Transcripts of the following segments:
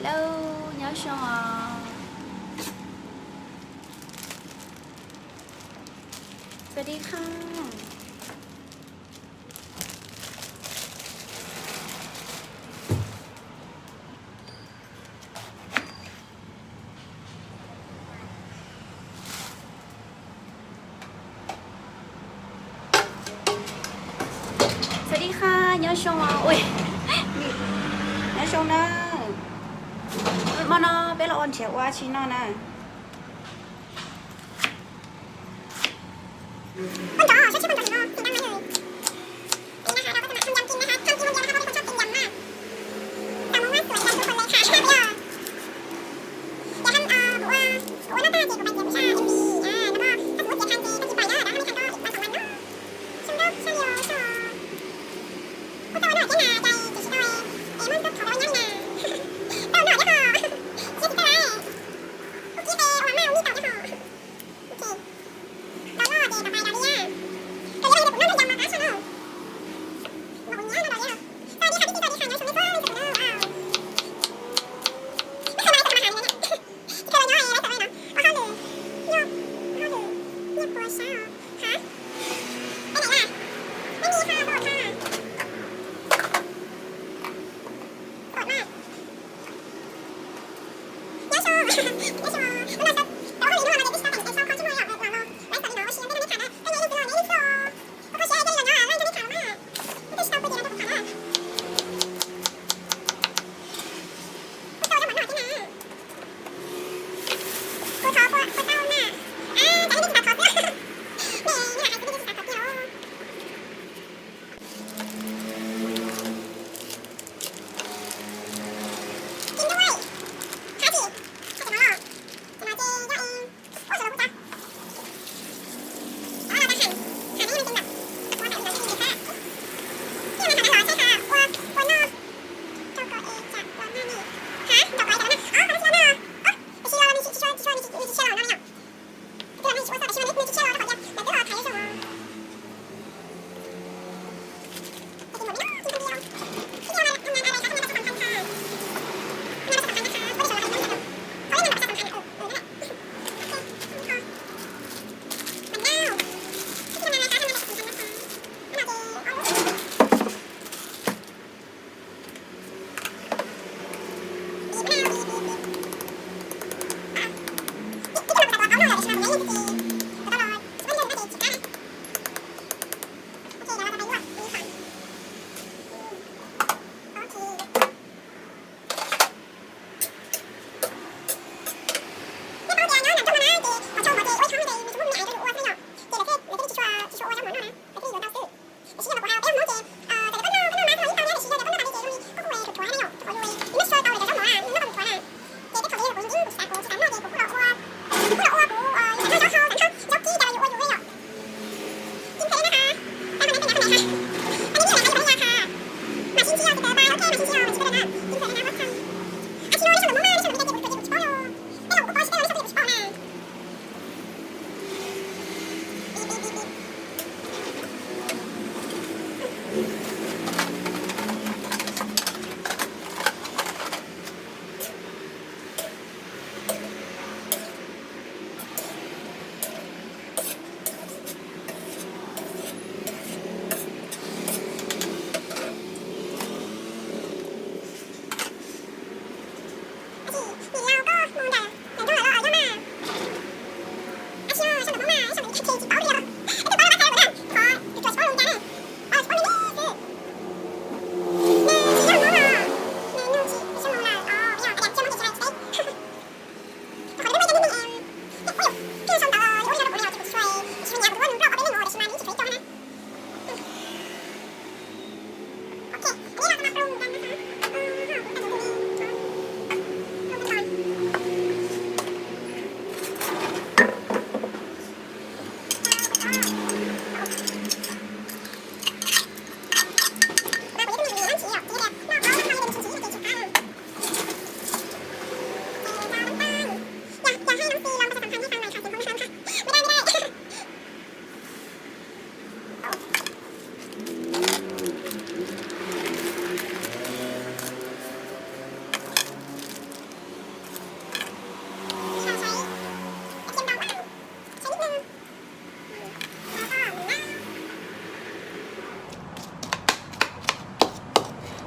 Hello, nyob zoo os. Sawv daws kha. Sawv daws kha, nyob zoo os. Ui, nyob zoo na. Hmo no peb los ua nrhiav ua tsi no na.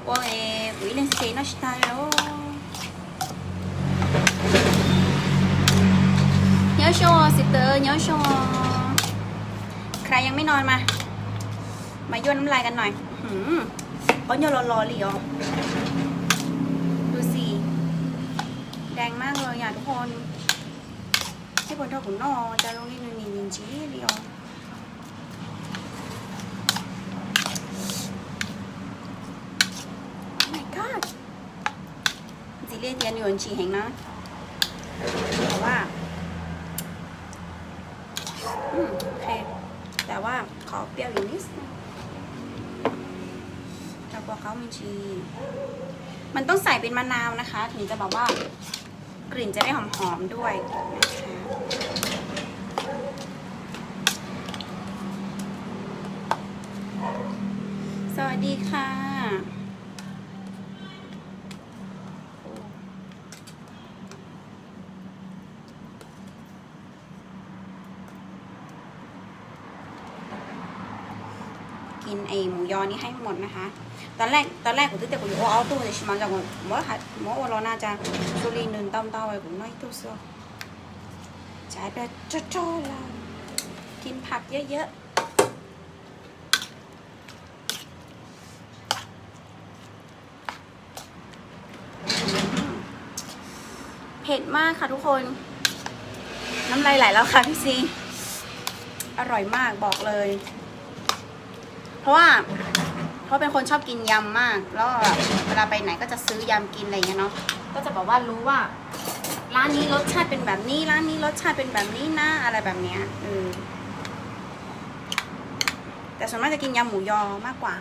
Ua es kuv ib leeg xes noj tsis tag li os. Nyob zoo xib tw, nyob zoo. Khas yas mej no mas, mas yuav nab lais kas nais. Qhov nyuag los los li os. Du si, dees maj los yam tub ho. Tib puas nrog kuv noj cas zoo li nws nim ntsim li os. Oh my god. Ntxim li tias nws yuav ntsim heev na. Ua,แต่ว่าขอเปรี้ยวอีกนิดนึง จะกลัวเขาไม่ชิม มันต้องใส่เป็นมะนาวนะคะ ถึงจะแบบว่ากลิ่นจะได้หอมๆด้วยนะคะ สวัสดีค่ะ กินไอ้หมูยอนี้ให้หมดนะคะ ตอนแรก ตอนแรก kuv twb tias kuv yuav ua ob tug tiam sis mas muab ua los na cas xu li nws ntau ntau kuv noj ib tug xwb. Tsam rog rog los กินผักเยอะๆ เผ็ดมากค่ะทุกคน น้ำลายไหลแล้วค่ะพี่ซี อร่อยมากบอกเลย เพราะว่า เพราะเป็นคนชอบกินยำมาก แล้วแบบเวลาไปไหนก็จะซื้อยำกินอะไรอย่างเงี้ยเนาะ ก็จะแบบว่ารู้ว่า ร้านนี้รสชาติเป็นแบบนี้ ร้านนี้รสชาติเป็นแบบนี้นะ อะไรแบบเนี้ย เออ แต่ส่วนมากจะกินยำหมูยอมากกว่า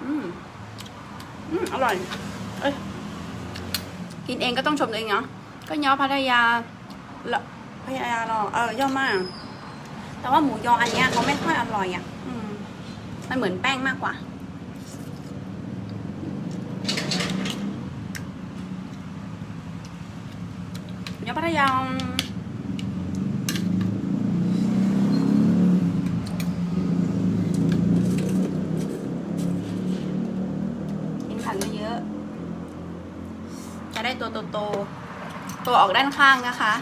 อืม อืม อร่อย เอ้ย กินเองก็ต้องชมตัวเองเนาะ ก็เงาะพัทยา พัทยาหรอ เออ ยอดมาก แต่ว่าหมูยออันเนี้ยเขาไม่ค่อยอร่อยอ่ะ อืม มันเหมือนแป้งมากกว่า Nyob Pab Thaj Yas กินผักเยอะๆ จะได้ตัวโตๆ ตัวออกด้านข้างนะคะ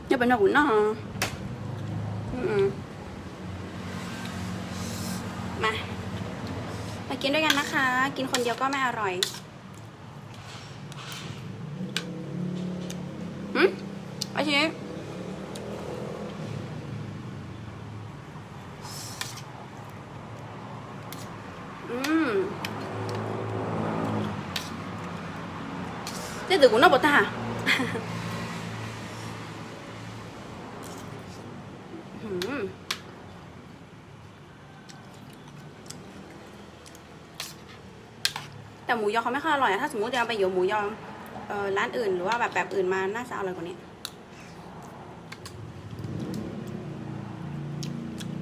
Nyob pem no kuv noj. มา มากินด้วยกันนะคะ กินคนเดียวก็ไม่อร่อย อืม โอเค อืม Tej ntawd kuv noj puas tag? Hm.แต่หมูยอเขาไม่ค่อยอร่อยอะ ถ้าสมมุติจะเอาไปหยวนหมูยอ เอ่อ ร้านอื่นหรือว่าแบบ แบบอื่นมาน่าจะอร่อยกว่านี้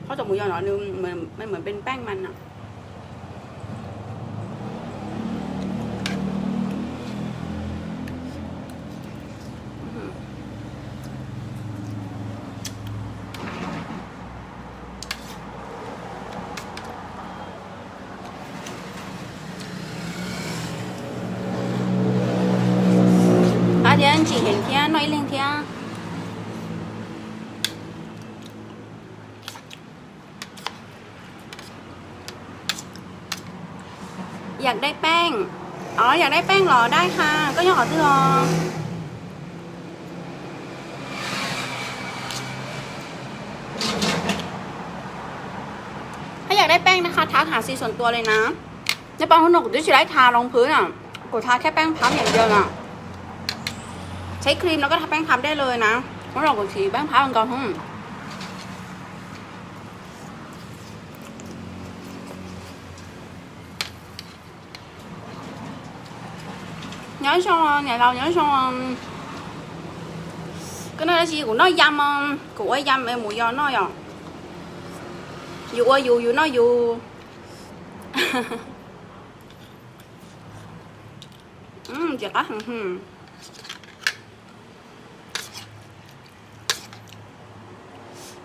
เพราะแต่หมูยอเนาะ มันเหมือน มันเหมือนเป็นแป้งมันอะ Qab thiab, ntsim heev thiab, noj ib leeg thiab. Yam dai peej, o, yam dai peej los dai ha, koj nyob qhov twg os? Thab yam dai peej na, thab thab hais xi xuam tua li na. Nyob pab hnub no kuv twb tsis laib thab loo phwb na, kuv thab khab peej phab yam ntawd na. Tsheb cream no koj thab peej phab dej lawm na, hnub no kuv tsis peej phab nkaus hnub. Nyob zoo niam laus, nyob zoo. Koj noj dab tsi? Kuv noj yam, kuv ua yam mus yos noj yom. Yus ua yus, yus noj yus. Ntxim qab heev.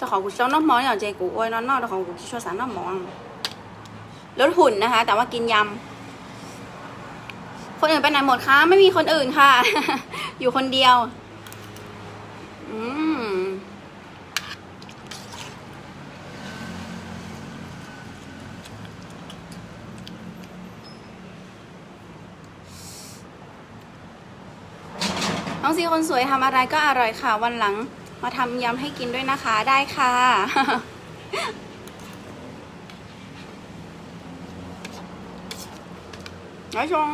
Rau qhov kuv tsis tau noj hmo no ces kuv ua no noj rau qhov kuv tsis tshua xav noj mov. Lub hum na ha,แต่ว่ากินยำ. คนอื่นไปไหนหมดคะ ไม่มีคนอื่นค่ะ อยู่คนเดียว อืม น้องซีคนสวยทำอะไรก็อร่อยค่ะ วันหลังมาทำยำให้กินด้วยนะคะ ได้ค่ะ Nói chung,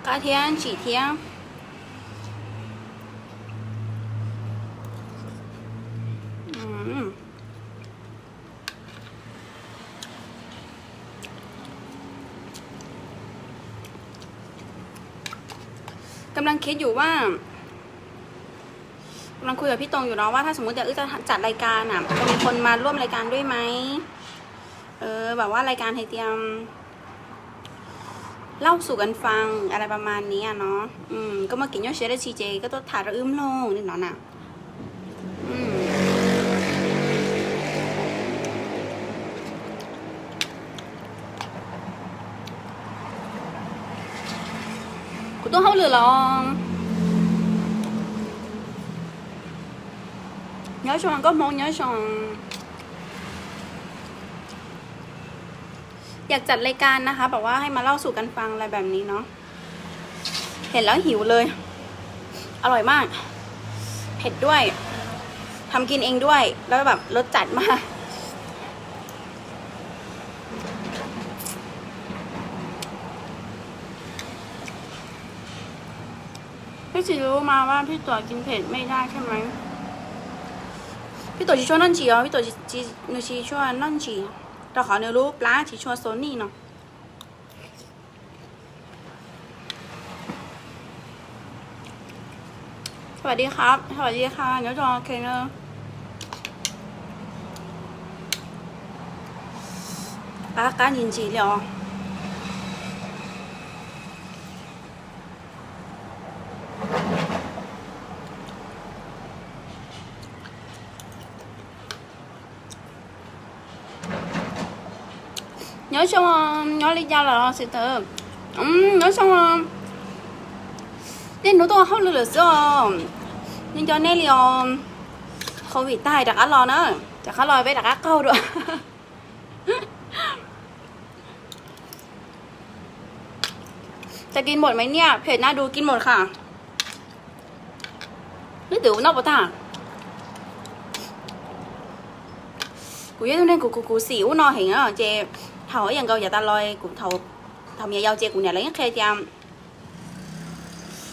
qab thiab ntsim thiab. Gam laj khiav yus vaj, gam laj khuv yog phib toos yus no vaj, thaj xum muv tias wb txam lais kas na, koj muaj phoo mas luaj lais kas duab mas, vam vaj lais kas hais tias lauj xum kas fas a lais pas mas niam no, koj muaj kev nyuaj siab dab tsi ces koj tuaj tham rau wb mloog li no na. Kuv tuaj hauj lwm los nyob zoo koj Hmoob nyob zoo.อยากจัดรายการนะคะ แบบว่าให้มาเล่าสู่กันฟังอะไรแบบนี้เนาะ เห็นแล้วหิวเลย อร่อยมาก เผ็ดด้วย ทำกินเองด้วย แล้วแบบรสจัดมาก Phib tsis lub mas vaj, Phib Tuam กินเผ็ดไม่ได้ใช่ไหม? Phib Tuam tsis tshua noj ntsim os, Phib Tuam nws tsis tshua noj ntsim, rau qhov nws lub plab tsis tshua xo nij no. Sawm dim qhab, sawm dim qhab, nyob zoo, ok na. Qab qab ntsim ntsim li os. Nyob zoo, nyob li cas lawm xwb tawm? Nyob zoo, nej hnub tuaj ua hauj lwm lawm xwb os. Nco nco nej li os. Covid tag rov qab los na, rov qab los peb rov qab qaug dua. Te kis npaum me niaj phem na du kis npaum qha. Neb twb noj puas tag? Kuv yog ib tug neeg kuv kuv kuv xim ub no heev na ces thaum ib yam nkaus yav tas los kuv thaum me nyuam yaus ces kuv niam lawv yeej qhia tias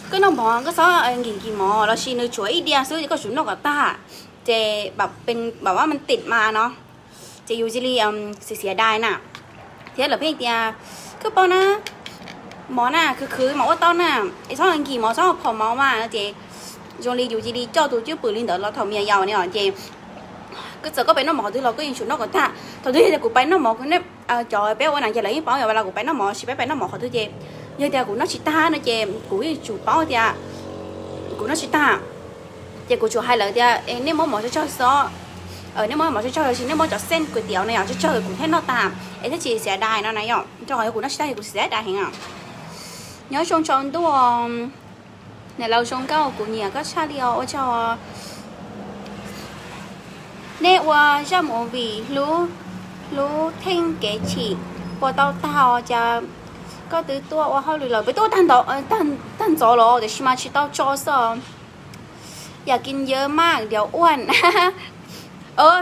koj noj mov koj txhob nkim kis mov lossis nws tshuav ib diav xwb ces koj tsum noj kom tag, ces pab pab vaj mas tim mas no, ces yus cia li xiv xiav dais na. Thiab lawv pheej tias koj paub na, mov na khwv khwv mas ua tau na, es txhob nkim mov txhob phom mov mas no ces zoo li yus cia li coj tus cwj pwm li ntawd los thaum me nyuam yaus ne os ces koj txawm koj pais noj mov qhov twg los koj yeej tsum noj kom tag. Thaum twg yog tias kuv pais noj mov, cov peb ua nas ces lawv yeej paub yog los kuv pais noj mov, sis peb pais noj mov qhov twg ces yog tias kuv noj tsis tag no ces kuv yeej tsum paub tias kuv noj tsis tag. Ces kuv tsum hais lawv tias nej muab mov tsawg tsawg xwb, nej muab mov tsawg tsawg lossis nej muab cov xiv kuv tiav no yog tsawg tsawg kuv thiaj noj tag es thiaj tsis xiav dais no na yom. Rau qhov yog kuv noj tsis tag ces kuv xiav dais heev. Nyob zoo tsaus ntuj, niam laus zoo nkauj, kuv nyiam koj tshaj li os, ua tsaug. Nej ua zaj movie hlub, hlub theej kev chim puas tau tag os? Cas koj twb tuaj ua hauj lwm lawm? Peb tuaj tag ntxov los tiam sis mas tsis tau tso xwb. Yam kis ntawv maj ntiav uaj.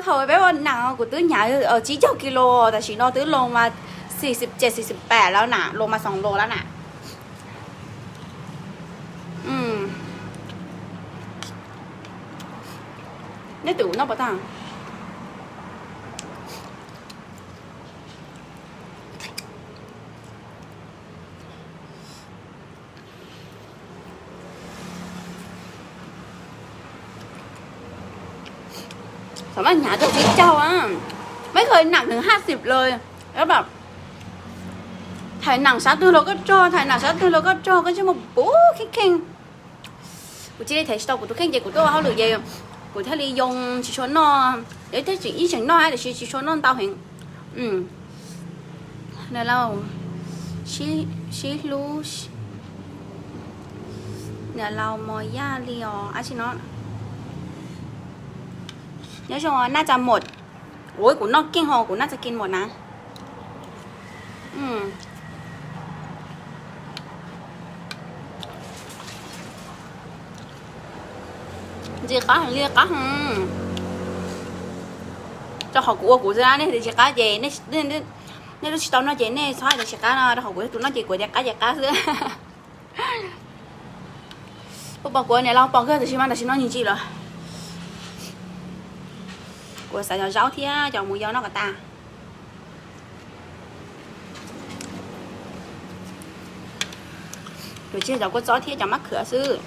Thaum peb ua nas kuv twb hnyav tsib caug kis los, tam sim no twb los mas xis xis pem lawm na, los mas xoom los lawm na. Neb twb noj puas tag? Thaum mas hnyav tau tsis caug a,ไม่เคยหนักถึงห้าสิบเลย แล้วแบบ ถ่ายหนัง sab twg los koj raug, ถ่ายหนัง sab twg los koj raug, koj ntsej muag puv kheej kheej. Kuv cia li them tsis tau kuv tus kheej ces kuv tuaj ua hauj lwm ces kuv thiaj li yoo tsis tshua noj, yog thiaj tseem ib tseem noj tiam sis tsis tshua noj ntau heev. Niam laus, sib hlub, niam laus mos yaj li os ab tsi no. Nyob zoo, น่าจะหมด. Ua kuv noj keej ho kuv น่าจะกินหมดนะ. Ntxim qab heev li qab. Rau qhov kuv ua kuv xwb, nej tsis qab ces nej twb tsis tau noj ces nej txhob hais tias tsis qab no, rau qhov kuv yog tus noj ces kuv tias qab ces qab xwb. Puas pom kuv niam laus pom kawg, tab sis mas tam sim no nws tsis los. Kuv xav cov zaub thiab cov mus yos noj kom tas. Yuav tsis cov kua txob thiab cov mab khwm xwb.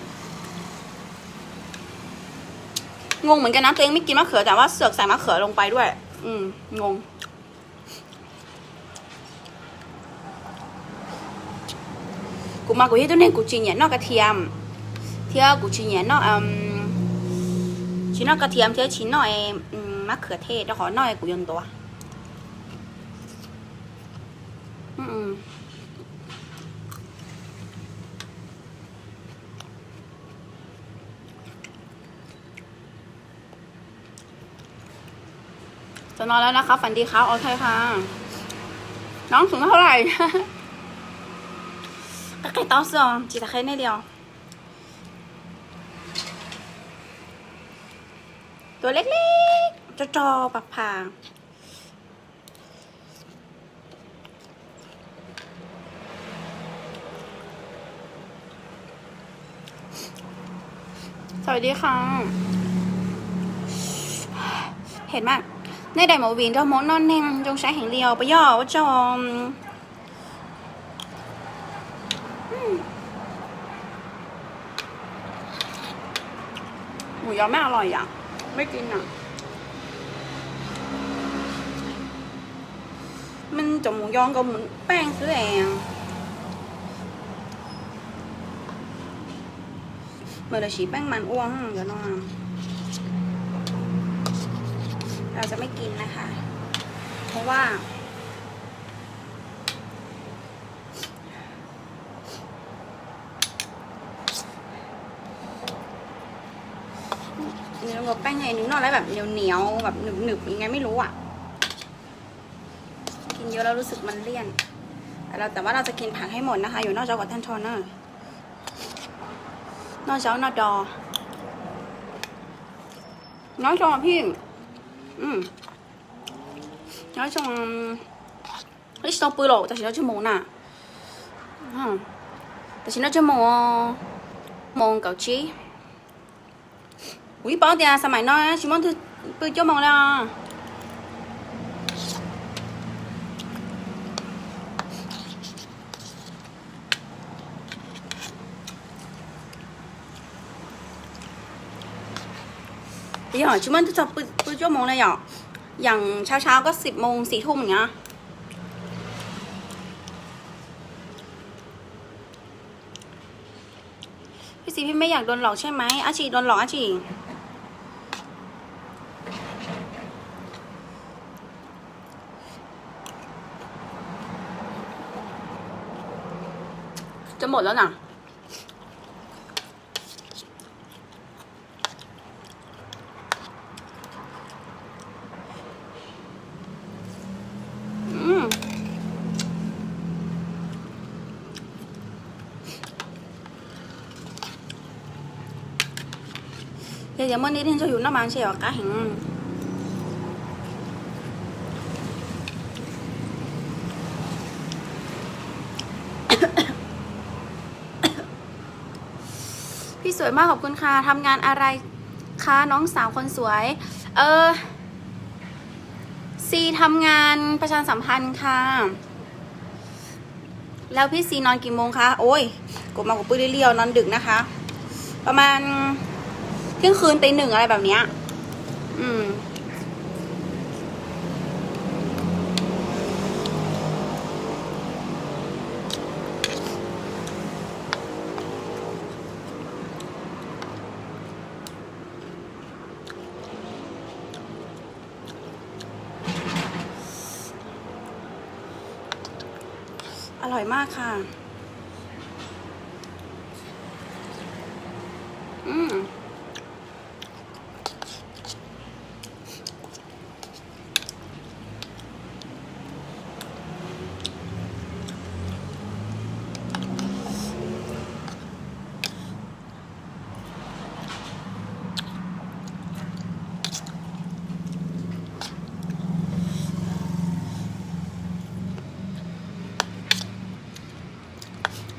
งงเหมือนกันนะ ตัวเองไม่กินมะเขือ แต่ว่าเสือกใส่มะเขือลงไปด้วย อืม งง. Kuv mas kuv yog ib tug neeg kuv tsis nyiam noj กระเทียม thiab kuv tsis nyiam noj, tsis noj กระเทียม thiab tsis noj mab khwm thiab, rau qhov noj kuv yuav ntuav. Txog no lawm, noj qab fas dis qab, ok ha. Nov xum hnub hlais, qab qab tau xwb os, tsis tas qhia nej li os. Tus leb leb, rog rog pas phas. สวัสดีค่ะ เผ็ดมาก. Nej đòi món vịt rau hmoob noj neeg, zoo saib heev li os, puas yog ua tsaug. Mus yos maj los yom, maj ci no. Maj cov mus yos nkaus mus paj xwb es. Mas lawv siv paj mas ua cov no.เราจะไม่กินนะคะ เพราะว่า Nws nkaus paj, nws noj lawm แบบ เหนียวเหนียว แบบ หนึบหนึบ ยังไงไม่รู้อะ กินเยอะแล้วรู้สึกมันเลี่ยน แต่ว่าเราจะกินผักให้หมดนะคะ อยู่นอกจอกับท่านโทนเนอร์ นอกจอนอกดอ Nói chung là phim, nói chung là, ib tsis tau pw lawm, tam sim no tsawg moos na? Tam sim no tsawg moos? Moos kaum tsib. Kuv yeej paub tias xab maim no tsis muaj leej twg pw cuaj moos li os. Yog tsis muaj leej twg txog pw cuaj moos li yom? Yeej เช้าๆ ก็สิบโมง สี่ทุ่มอย่างเงี้ย. Phim Xis, phim ไม่อยากโดนหลอกใช่ไหม? Ab tsi, โดนหลอก ab tsi? Cov mom lawm na. Yog tias muaj nej leej twg nrog yus noj mas ntshe yuav qab heev. Phim Xis, ขอบคุณค่ะ ทำงานอะไรคะ น้องสาวคนสวย? เออ ซีทำงานประชาสัมพันธ์ค่ะ แล้วพี่ซีนอนกี่โมงคะ? โอ้ย ผมมาผมปื้อเรียวๆ นอนดึกนะคะ ประมาณเที่ยงคืนตีหนึ่งอะไรแบบเนี้ย อืม อร่อยมากค่ะ อืม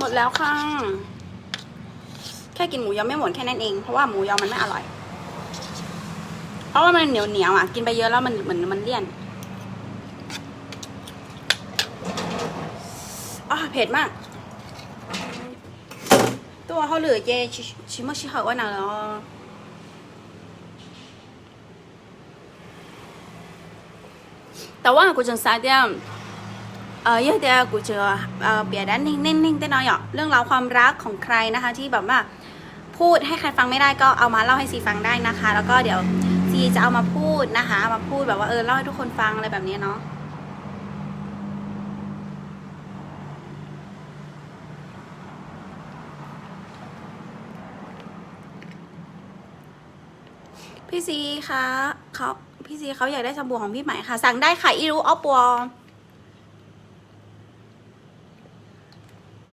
หมดแล้วค่ะ แค่กินหมูยอไม่หมดแค่นั้นเอง เพราะว่าหมูยอมันไม่อร่อย เพราะว่ามันเหนียวเหนียวอ่ะ กินไปเยอะแล้วมันเหมือนมันเลี่ยน อ๋อ เผ็ดมาก Tuaj hauj lwm ces tsis muaj sij hawm ua na los. Tab sis kuv tseem xav tias, yog tias kuv tseem piav dab neeg neej neeg tej no yom, เรื่องราวความรักของใครนะคะ ที่แบบว่าพูดให้ใครฟังไม่ได้ก็เอามาเล่าให้ซีฟังได้นะคะ แล้วก็เดี๋ยวซีจะเอามาพูดนะคะ เอามาพูดแบบว่า เออ เล่าให้ทุกคนฟังอะไรแบบนี้เนาะ พี่ซีคะ เขา พี่ซีเขาอยากได้สบู่ของพี่ไหมค่ะ สั่งได้ค่ะ อีรู้ออปวอ